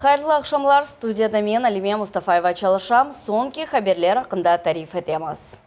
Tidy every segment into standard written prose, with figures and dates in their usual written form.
Hayırlı aqşamlar, studiyada men, Alime Mustafayeva çalışam, soñki haberler aqqında tarif etemiz.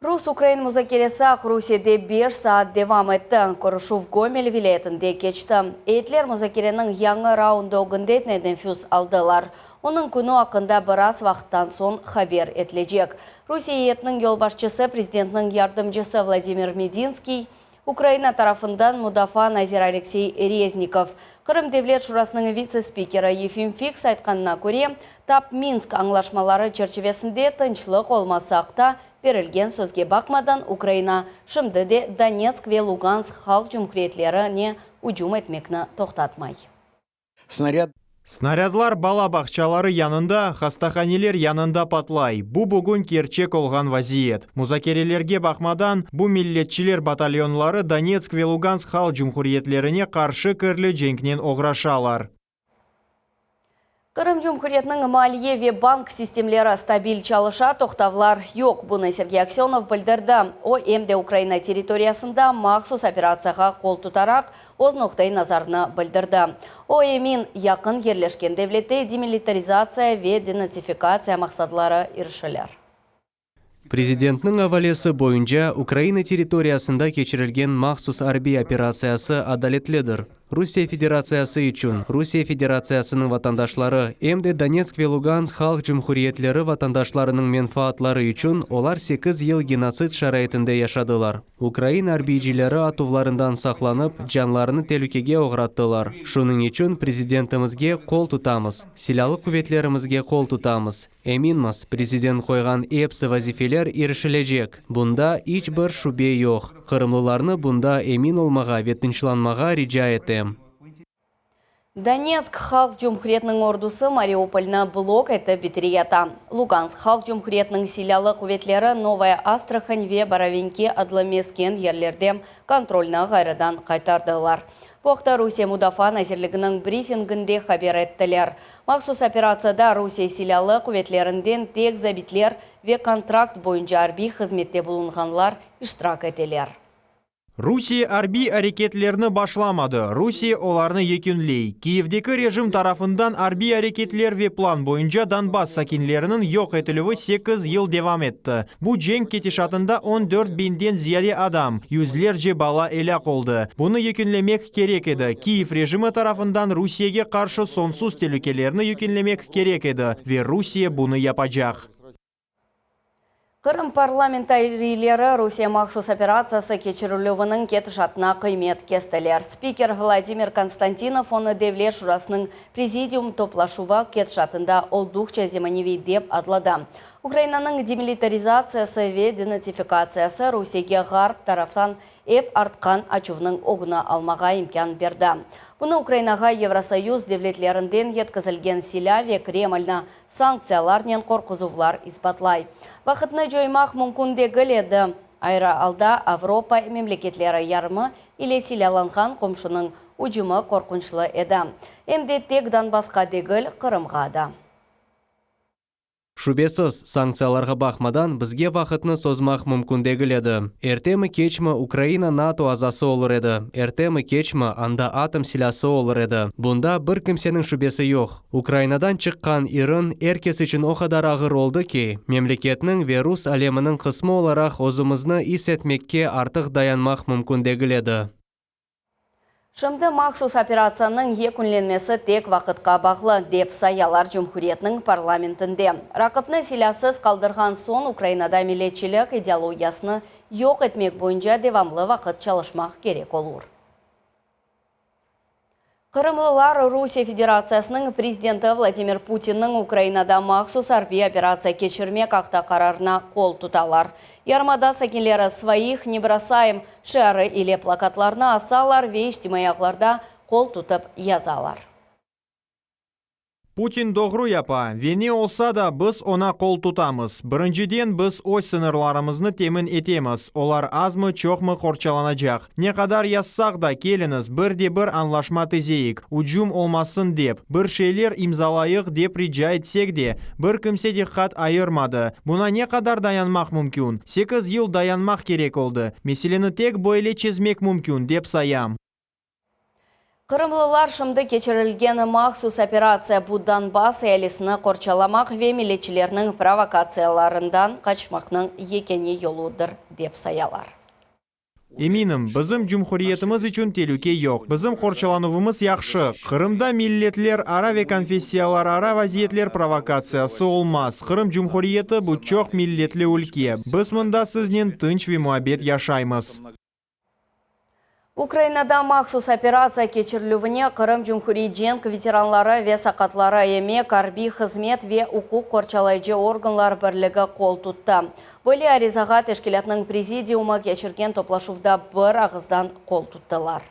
Rus-ukrain muzakeresi Aqrusiyede beş saat devam etti. Körüşüv Gomel vilâyetinde keçti. Eyetler muzakereniñ yañı raundı ögünde teneffüs aldılar. Onıñ künü aqqında biraz vaqıttan soñ haber etilecek. Rusiye eyetiniñ yolbaşçısı, prezidentniñ yardımcısı Vladimir Medinskiy, Ukraina tarafından mudafaa naziri Aleksey Reznikov. Qırım Devlet Şurasınıñ vitse-spikeri Yefim Fiks aytqanına köre, tap Minsk añlaşmaları çerçivesinde tınçlıq olması aqta berilgen sözge baqmadan Ukraina şimdi de Donetsk ve Lugansk halq cumhuriyetlerine ücüm etmekni toqtatmay. Snarâd. Snarâdlar bala bağçaları yanında, hastahaneler yanında patlay. Bu bugün kerçek olğan vaziyet. Muzakerelerge baqmadan, bu milletçiler batalyonları Donetsk ve Lugansk halq cumhuriyetlerine qarşı kirli cenknen oğraşalar. Qırım Cumhuriyetiniñ maliye ve bank sistemleri stabil çalışa, toqtavlar yoq. Bunı Sergey Aksenov bildirdi. O, em de Ukraina territoriyasında mahsus operatsiyağa qol tutaraq, öz noqta-i nazarını bildirdi. O emin, yaqın yerleşken devlette demilitarizatsiya ve denatsifikatsiya maqsadları irişilir. Prezidentniñ avalesi boyunca Ukraina territoriyasında keçirilgen mahsus arbiy operatsiyası adaletlidir. Rusiye Federatsiyası içün, Rusiye Federatsiyasınıñ vatandaşları, em de Donetsk ve Lugansk halq cumhuriyetleri vatandaşlarınıñ menfaatları içün olar sekiz yıl genotsid şaraitinde yaşadılar. Ukrain arbiycileri atuvlarından saqlanıp, canlarını telükege oğrattılar. Şunıñ içün prezidentimizge qol tutamız, Silâlı quvetlerimizge qol tutamız. Eminmiz, prezident qoyğan epsi vazifeler irişilecek, bunda iç bir şübe yoq. Qırımlılarnı bunda emin olmağa ve tınçlanmağa rica etem. Donetsk Halq Cumhuriyetiniñ ordusı Mariupolnı blok etip bitireyata. Lugansk Halq Cumhuriyetiniñ silâlı quvetleri Novaya Astrahan ve Borovinki adlı mesken yerlerde kontrolni ğayrıdan qaytardılar. Bu aqta Rusiye Mudafaa nazirliginiñ brifinginde haber ettiler. Mahsus operatsiyada Rusiye Silâlı quvetlerinden tek zabitler ve kontrakt boyunca arbiy hızmette bulunğanlar iştirak eteler. Rusiye arbiy areketlerni başlamadı, Rusiye olarnı yekünley. Kiyevdeki rejim tarafından arbiy areketler ve plan boyunca Donbass sakinleriniñ yoq etilüvi sekiz yıl devam etti. Bu cenk ketişatında 14 biñden ziyade adam, yüzlerce bala elâk oldı. Bunı yekünlemek kerek edi, Kiyev rejimi tarafından Rusiyege qarşı soñsuz telükelerni yekünlemek kerek edi ve Rusiye bunı yapacaq. Qırım parlamentariyleri Rusiye mahsus operatsiyası keçirilüviniñ ketişatına qıymet kestiler. Spiker Vladimir Konstantinov onı Devlet şurasınıñ prezidium toplaşuvı ketişatında olduqça zemaneviy dep adladı. Ukrainanıñ demilitarizatsiyası ve denatsifikatsiyası Rusiyege Ğarp taraftan ep artqan açuvnıñ ögüni almağa imkân berdi. Bunı Ukrainağa Yevrosoyuz devletlerinden yetkizilgen silâ ve Kremlni sanktsiyalarnen qorquzuvlar isbatlay. Vaqıtnı coymaq mümkün degil edi, ayrı alda Avropa memleketleri yarımı ile silâlanğan qomşunıñ ücümi qorqunçlı edi. Em de tek Donbassqa degil, Qırımğa da. Şübesiz, sanktsiyalarğa baqmadan, bizge vaqıtnı sozmaq mümkün degil edi. Ertemi-keçmi Ukraina NATO azası olur edi, ertemi-keçmi anda atom silâsı olur edi. Bunda bir kimseniñ şübesi yoq. Ukrainadan çıqqan irin er kes içün o qadar ağır oldı ki, memleketniñ ve rus aleminiñ qısmı olaraq özümizni is etmekke artıq dayanmaq mümkün degil edi. Şimdi mahsus operatsiyanıñ yekünlenmesi tek vaqıtqa bağlı, dep sayalar cumhuriyetniñ parlamentinde. Raqipni silâsız qaldırğan soñ Ukrainada milletçilik ideologiyasını yoq etmek boyunca devamlı vaqıt çalışmaq kerek olur. Qırımlılar Rusiye Federatsiyasınıñ prezidenti Vladimir Putinniñ Ukrainada mahsus arbiy operatsiya keçirmek aqta qararına qol tutalar. Yarımada sakinleri Svoih ne brosayem şiarı ile plakatlarnı asalar ve içtimaiy ağlarda qol tutıp yazalar. Putin doğru yapa, ve ne olsa da, biz oña qol tutamız. Birinciden, biz öz sıñırlarımıznı temin etemiz, olar azmı, çoqmı qorçalanacaq. Ne qadar yazsaq da, keliñiz, bir de bir añlaşma tizeyik, ücüm olmasın dep, bir şeyler imzalayıq dep rica etsek de, bir kimse diqqat ayırmadı. Buña ne qadar dayanmaq mümkün? Sekiz yıl dayanmaq kerek oldı. Meseleni tek böyle çezmek mümkün, dep sayam. Qırımlılar şimdi keçirilgen mahsus operatsiya bu Donbass ealisini qorçalamaq ve milletçilerniñ provokatsiyalarından qaçmaqnıñ yekâne yoludır, dep sayalar. Eminim, bizim cumhuriyetimiz içün telüke yoq. Bizim qorçalanuvımız yahşı. Qırımda milletlerara ve konfessiyalarara vaziyetler provokatsiyası olmaz. Qırım Cumhuriyeti, bu çoq milletli ülke. Biz mında siznen tınç ve muabbet yaşaymız. Ukrainada mahsus operatsiya keçirilüvine Qırım Cumhuriy cenk veteranları ve saqatları emek, arbiy hızmet ve uquq qorçalayıcı organlar birligi qol tuttı. Böyle arizağa teşkilâtnıñ prezidiumı keçirgen toplaşuvda bir ağızdan qol tuttılar.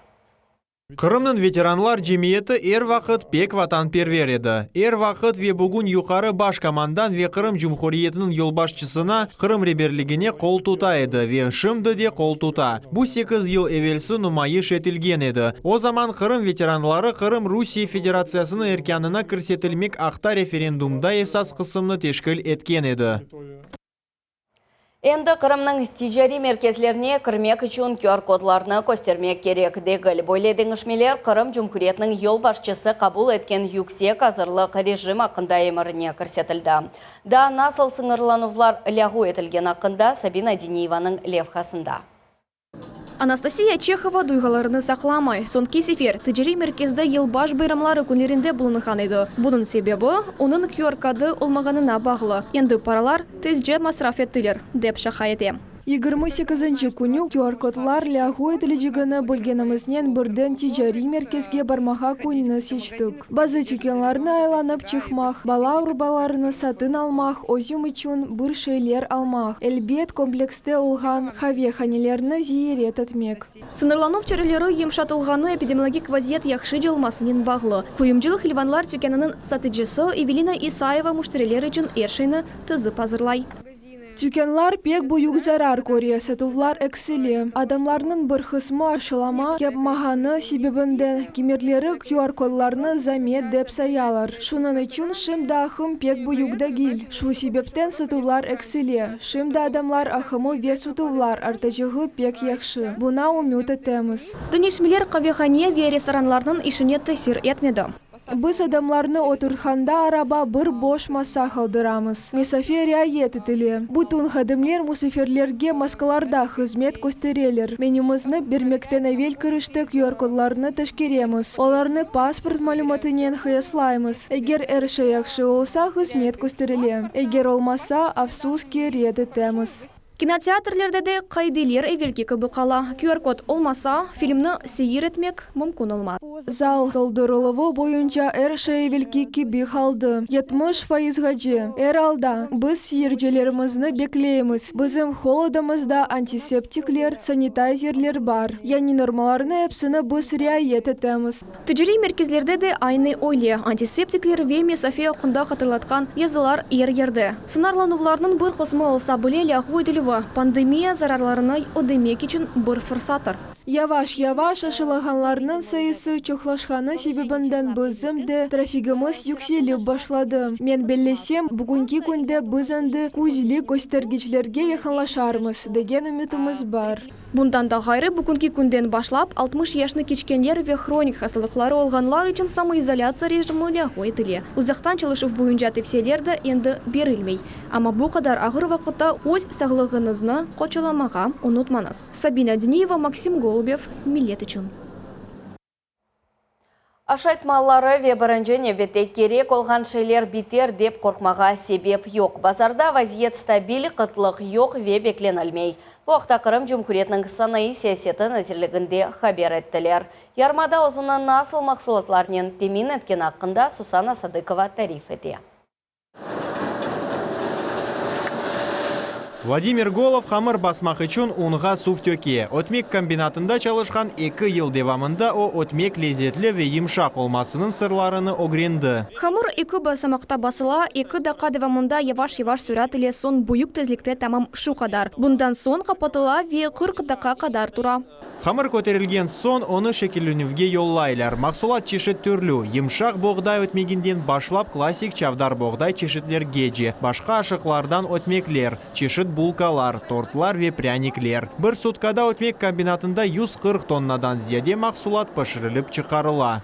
Qırımnıñ veteranlar cemiyeti er vaqıt pek vatanperver edi. Er vaqıt ve bugün Yuqarı Baş Komandan ve Qırım Cumhuriyetiniñ yolbaşçısına, Qırım reberligine qol tuta edi ve şimdi de qol tuta. Bu sekiz yıl evelsi numayış etilgen edi. O zaman Qırım veteranları Qırım Rusiye Federatsiyasınıñ erkânına kirsetilmek aqta referendumda esas qısımnı teşkil etken edi. Endi Qırımnıñ ticariy merkezlerine kirmek içün QR-kodlarnı köstermek kerek degil. Böyle deñişmeler Qırım Cumhuriyetiniñ yolbaşçısı qabul etken yüksek azırlıq rejim aqqında emirine kirsetildi. Daa nasıl sıñırlanuvlar lâğu etilgeni aqqında Sabina Diniyevanıñ levhasında. Anastasiya Çehova duyğularını saqlamay. Soñki sefer ticariy merkezde yılbaş bayramları künlerinde bulunğan edi. Bunıñ sebebi, onıñ QR-kodı olmağanına bağlı. Endi paralar tezce masraf ettiler, dep şaqa ete. Yigirmi sekizinci künü QR-kodlar lâğu etilecegini bilgenimiznen birden ticariy merkezge barmağa künni seçtik. Bazı tükânlarnı aylanıp çıqmaq, bala urbalarını satın almaq, özüm içün bir şeyler almaq, elbet, komplekste olğan qavehanelerni ziyaret etmek. Sıñırlanuv çareleri yımşatılğanı epidemiologik vaziyet yahşıca olmasınen bağlı. Quyumcılıq ilvanlar tükânınıñ satıcısı Evelina İsayeva müşteriler içün er şeyni tizip azırlay. Tükânlar pek büyük zarar köre, satuvlar eksile. Adamlarnıñ bir qısmı aşılama yapmağanı sebebinden, kimerleri QR-kodlarnı zamet dep sayalar. Şunıñ içün şimdi aqım pek büyük degil. Şu sebepten satuvlar eksile. Şimdi adamlar aqımı ve satuvlar artacağı pek yahşı. Buña ümüt etemiz. Deñişmeler qavehane ve restoranlarnıñ işine tesir etmedi. Biz adamlarnı oturtqanda araba bir boş masa qaldıramız. Mesafe riayet etile. Bütün hadimler musafirlerge maskalarda hızmet köstereler. Menümizni bermekten evel kirişte QR-kodlarnı teşkeremiz. Olarnı pasport malümatınen qıyaslaymız. Eger er şey yahşı olsa, hızmet kösterile. Eger olmasa, afsus ki, red etemiz. Kinoteatrlerde de qaideler evelki kibi qala. QR-kod olmasa, filmni seyir etmek mümkün olmaz. Zal toldurıluvı boyunca er şey evelki kibi qaldı, 70 fayızğace. Er alda, biz seyircilerimizni bekleymiz. Bizim holl odamızda antiseptikler, sanitayzerler bar. Yani normalarnı epsini biz riayet etemiz. Ticariy merkezlerde de aynı öyle, antiseptikler ve mesafe aqqında hatırlatqan yazılar er yerde. Sıñırlanuvlarnıñ bir qısmı olsa bile lâğu etilüvi, pandemiya zararlarını ödemek içün bir fırsattır. Yavaş-yavaş aşılağanlarnıñ sayısı çoqlaşqanı sebebinden bizim de trafigimiz yükselip başladı. Men bellesem, bugünki künde biz endi küzlik köstergiçlerge yaqınlaşarmız, degen ümütimiz bar. Bundan da ğayrı, bugünki künden başlap, 60 yaşnı keçkenler ve hronik hastalıqları olğanlar içün samoizolâtsiya rejimi lâğu etile. Uzaqtan çalışuv boyunca tevsiyeler de endi berilmey. Amma bu qadar ağır vaqıtta öz sağlığıñıznı qorçalamağa unutmañız. Sabina Diniyeva, Maksim Golubev, Millet içün. Aşayt malları ve birinci nevbette kerek olğan şeyler biter dep qorqmağa sebep yoq. Bazarda vaziyet stabil, qıtlıq yoq ve beklenilmey. Bu aqta Qırım Cumhuriyetiniñ sanayı siyaseti nazirliginde haber ettiler. Yarımada özüni nasıl mahsulatlarnen temin etkeni aqqında Susana Sadıkova tarif ete. Vladimir Golov hamır basmaq içün unğa suv töke. Ötmek kombinatında çalışqan eki yıl devamında o, ötmek lezetli ve yımşaq olmasınıñ sırlarını ögrendi. Hamır eki basamaqta basıla, eki daqqa devamında yavaş-yavaş sürat ile, soñ büyük tezlikte tamam şu qadar. Bundan soñ qapatıla ve 40 daqqa qadar tura. Hamır köterilgen soñ onı şekillenüvge yollaylar. Mahsulat çeşit türlü, yımşaq boğday ötmeginden başlap klassik çavdar boğday çeşitlergece, başqa aşıqlardan ötmekler, çeşit. bulkalar, tortlar ve prânikler. Bir sutkada ötmek kombinatında 140 tonnadan ziyade mahsulat pişirilip çıqarıla.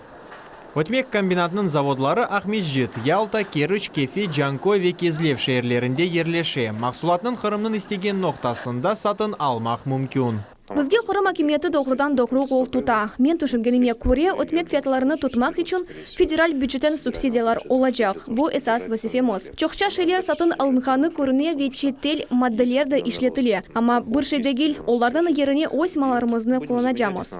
Ötmek kombinatınıñ zavodları Aqmescit, Yalta, Keriç, Kefe, Canköy ve Kezlev şeerlerinde yerleşe. Mahsulatnıñ Qırımnıñ istegen noqtasında satın almaq mümkün. Bizge Qırım akimiyeti doğrudan-doğru qol tuta. Men tüşüngenime köre, ötmek fiyatlarını tutmaq içün federal bücetten subsidiyalar olacaq. Bu esas vazifemiz. Çoqça şeyler satın alınğanı körüne ve çetel maddeler de işletile. Amma bir şey degil, olarnıñ yerine öz mallarımıznı qullanacamız.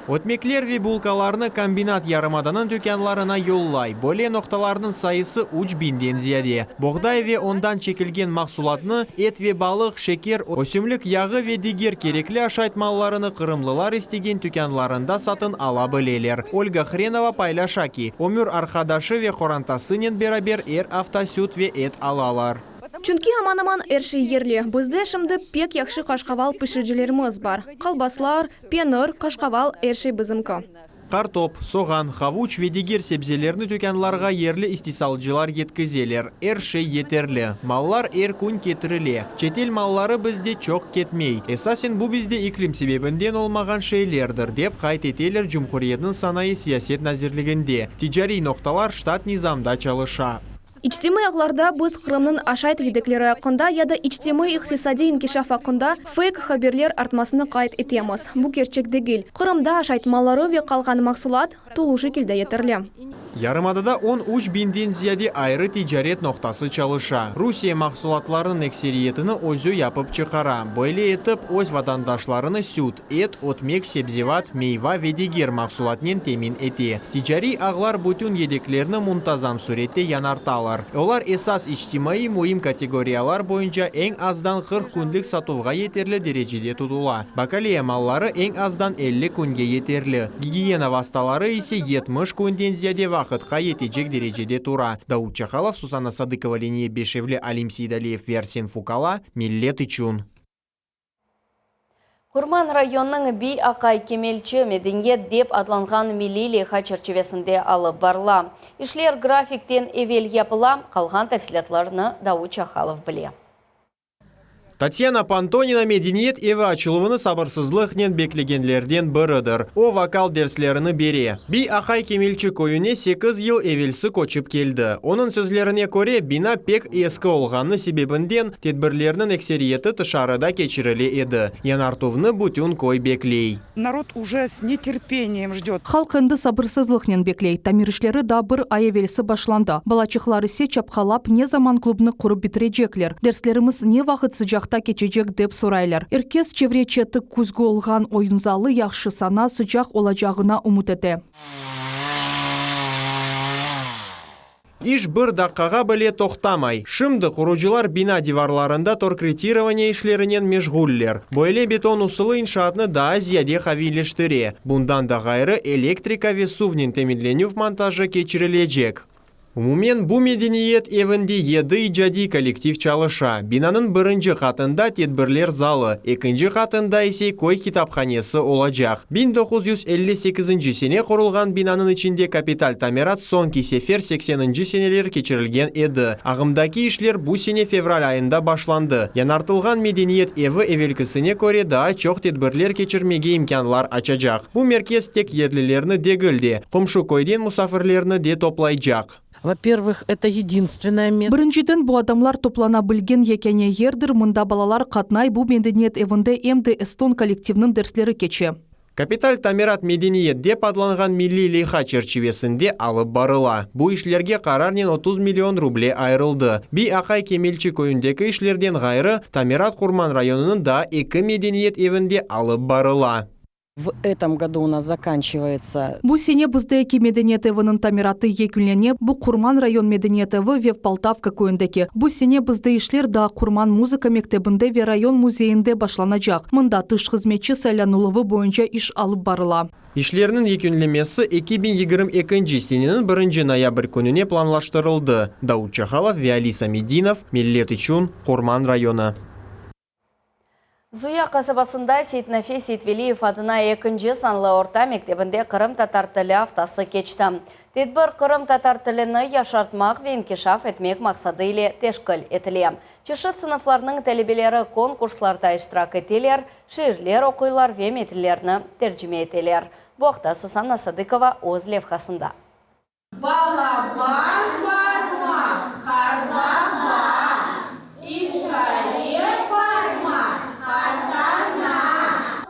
Ötmekler ve bulkalarnı kombinat yarımadanıñ tükânlarına yollay. Böyle noqtalarnıñ sayısı üç biñden ziyade. Boğday ve ondan çekilgen mahsulatnı, et ve balıq, şeker, ösümlik yağı ve diger kerekli aşayt mallarını qırımlılar istegen tükânlarında satın ala bileler. Olga Hrenova paylaşa ki, ömür arqadaşı ve qorantasınen beraber er afta süt ve et alalar. Çünki aman-aman er şey yerli. Bizde şimdi pek yahşı qaşqaval pişiricilerimiz bar. Kolbaslar, penir, qaşqaval, er şey bizimki. Qartop, soğan, havuç ve diger sebzelerni tükânlarğa yerli istisalcılar yetkizeler. Er şey yeterli. Mallar er kün ketirile. Çetel malları bizde çoq ketmey. Esasen bu bizde iklim sebebinden olmağan şeylerdir, dep qayd eteler cumhuriyetniñ sanayı siyaset nazirliginde. Ticariy noqtalar ştat nizamda çalışa. İçtimaiy ağlarda biz Qırımnıñ aşayt yedekleri aqqında ya da içtimaiy-iqtisadiy inkişaf aqqında feyk haberler artmasını qayd etemiz. Bu kerçek degil. Qırımda aşayt malları ve qalğan mahsulat tolu şekilde yeterli. Yarımadada 13 biñden ziyade ayrı ticaret noqtası çalışa. Rusiye mahsulatlarınıñ ekseriyetini özü yapıp çıqara. Böyle etip, öz vatandaşlarını süt, Et, ötmek, sebzevat, meyva ve diger mahsulatnen temin ete. Ticariy ağlar bütün yedeklerni muntazam sürette yañartalar. Olar esas içtimaiy müim kategoriyalar boyunca eñ azdan 40 künlik satuvğa yeterli derecede tutula. Bakaliya malları eñ azdan 50 künge yeterli, gigiyena vastaları ise 70 künden ziyade vaqıtqa yetecek derecede tura. Davut Çakalov, Susanna Sadıkova, Leniye Beşevli, Alim Seydaliyev ve Arsen Fukala, Millet içün. Qurman rayonınıñ Biy aqay Kemelçi medeniyet dep adlanğan milliy leyha çerçivesinde alıp barıla. İşler grafikten evel yapıla, qalğan tafsilâtlarnı Davut Çahalov bile. Tatyana Pantonina medeniyet evi açıluvını sabırsızlıqnen beklegenlerden biridir. O, vokal derslerini bere. Biy aqay Kemelçi köyüne sekiz yıl evelsi köçip keldi. Onıñ sözlerine köre, bina pek eski olğanı sebebinden Tedbirlerniñ ekseriyeti tışarıda keçirile edi. Yañartuvnı bütün köy bekley. Narod uje s neterpeniyem jdet. Halq endi sabırsızlıqnen bekley. Tamir işleri daa bir ay evelsi başlandı. Balaçıqlar ise çapqalap, ne zaman klubnı qurıp bitirecekler, derslerimiz ne vaqıt sıcaqta keçecek, dep soraylar. Er kes çevre-çeti küzgü olğan oyun zalı yahşı sana, sıcaq olacağına ümüt ete. İş bir daqqağa bile toqtamay. Şimdi qurucılar bina divarlarında torkretirovaniye işlerinen meşğuller. Böyle beton usulı inşaatnı daa ziyade qaviyleştire. Bundan da ğayrı, elektrika ve suvnen teminlenüv montajı keçirilecek. Umumen, bu medeniyet evinde yedi icadiy kollektiv çalışa. Binanıñ birinci qatında tedbirler zalı, ekinci qatında ise köy kitaphanesi olacaq. 1958 sene qurulğan binanıñ içinde kapital tamirat soñki sefer sekseninci seneler keçirilgen edi. Ağımdaki işler bu sene fevral ayında başlandı. Yañartılğan medeniyet evi evelkisine köre daa çoq tedbirler keçirmege imkânlar açacaq. Bu merkez tek yerlilerni degil de, qomşu köyden musafirlerni de toplaycaq. Vo-pervıh, eto yedinstvennoye mesto. Birinciden, bu adamlar toplana bilgen yekâne yerdir, mında balalar qatnay, bu medeniyet evinde em de eston kollektivniñ dersleri keçe. Kapital tamirat Medeniyet dep adlanğan milliy leyha çerçivesinde alıp barıla. Bu işlerge qararnen 30 million ruble ayırıldı. Biy aqay Kemelçi köyündeki işlerden ğayrı, tamirat Qurman rayonınıñ daa eki medeniyet evinde alıp barıla. V etom godu u nas zakançivaetsâ. Bu sene bizde eki medeniyet eviniñ tamiratı yekünlene, bu Qurman rayon medeniyet evi ve Poltavka köyündeki. Bu sene bizde işler daa Qurman muzıka mektebinde ve rayon müzeyinde başlanacaq, mında tış hızmetçi saylanıluvı boyunca iş alıp barıla. İşlerniñ yekünlemesi 2022 seneniñ birinci noyabr kününe planlaştırıldı, Davut Çahalov ve Ali Samedinov, Millet içün, Qurman rayonı. Zuya qasabasında Seytnafe Seytveliyev adına ekinci sanlı orta mektebinde qırımtatar tili aftası keçti. Tedbir qırımtatar tilini yaşartmaq ve inkişaf etmek maqsadı ile teşkil etile. Çeşit sınıflarnıñ talebeleri konkurslarda iştirak eteler, şiirler oquylar ve metinlerni tercime eteler. Bu aqta Susanna Sadıkova öz levhasında. Balaban parmaq, qartana, İşaret parmaq, qartana.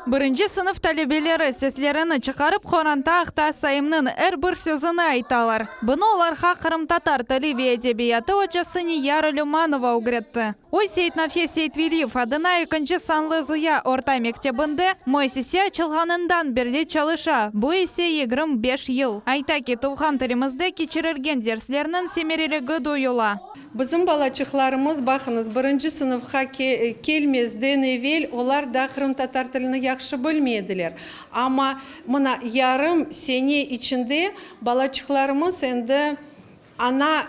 Birinci sınıf talebeleri seslerini çıqarıp qoranta aqta sayımnıñ er bir sözüni aytalar. Bunı olarğa qırımtatar tili ve edebiyatı ocası Niyara Lümanova ögretti. O, Seytnafe Seytveliyev adına ekinci sanlı Zuya orta mektebinde müessise açılğanından berli çalışa, bu ise 25 yıl. Ayta ki, tuvğan tilimizde keçirilgen derslerniñ semereligi duyula. Bizim balaçıqlarımız, baqıñız, birinci sınıfqa kelmezden evel olar da qırımtatar tilini yahşı bilmey ediler. Amma mına yarım sene içinde balaçıqlarımız endi ana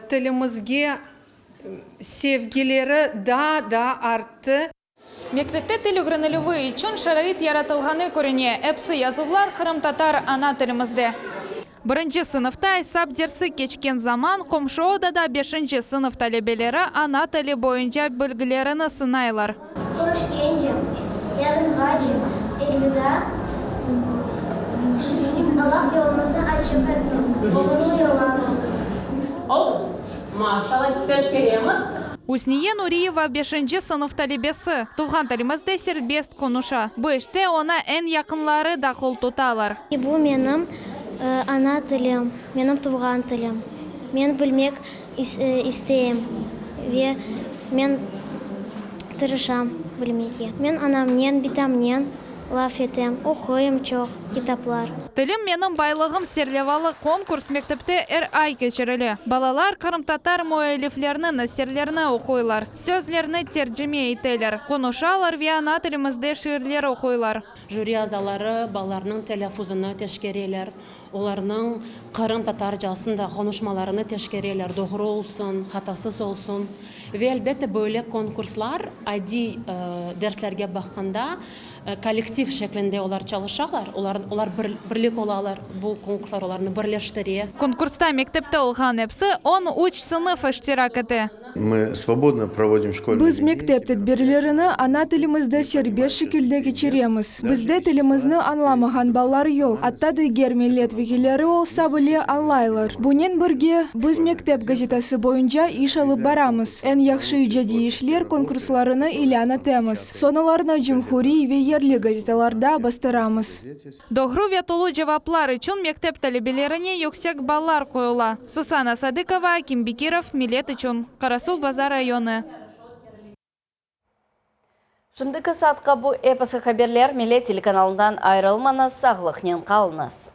tilimizge sevgileri daa da arttı. Mektepte til ögrenilüvi içün şarait yaratılğanı körüne, episi yazuvlar qırımtatar ana tilimizde. Birinci sınıfta esap dersi keçken zaman qomşu odada beşinci sınıf talebeleri ana tili boyunca bilgilerini sınaylar. Körüşkence, yarınğace, elvida, Allah yolumıznı açıq etsin, oğurlı yollar olsun. Oldu. Maşallah, teşkeremiz. Üsniye Nuriyeva beşinci sınıf talebesi. Tuvğan tilimizde serbest qonuşa. Bu işte oña eñ yaqınları da qol tutalar. Bu menim ana tilim, menim tuvğan tilim. Men bilmek isteyim ve men tırışam bilmege. Men anamnen, bitamnen Laf etem, oquyım çoq kitaplar. Tilim menim baylığım serlevalı konkurs mektepte er ay keçirile. Balalar qırımtatar müellifleriniñ eserlerini oquylar, sözlerini tercime eteler, qonuşalar ve ana tilimizde şiirler oquylar. Jüri azaları balalarnıñ telâffuzını teşkereler, olarnıñ qırımtatarcasında qonuşmalarını teşkereler, doğru olsun, hatasız olsun. Ve, elbette, böyle konkurslar adiy derslerge baqqanda kollektiv şeklinde olar çalışalar, olar olar birlik olalar, bu konkurslar olarnı birleştire. Konkursta mektepte olğan episi 13 sınıf iştirak ete. Mı svobodno provodim şkolnıye Biz mektep tedbirlerini ana tilimizde serbest şekilde keçiremiz. Bizde tilimizni añlamağan balalar yoq, atta diger millet vekilleri olsa bile añlaylar. Bunen birge, biz mektep gazetası boyunca iş alıp baramız, eñ yahşı icadiy işler konkurslarını ilân etemiz, soñ olarnı cumhuriy ve yerli gazetalarda bastıramız. Doğru ve tolu cevaplar içün mektep talebelerine yüksek ballar qoyula. Susana Sadıkova, Akim Bekirov, Millet içün, Qarasuvbazar rayonı. Şimdiki saatqa bu episi haberler, Millet telekanalından ayırılmañız, sağlıqnen qalıñız.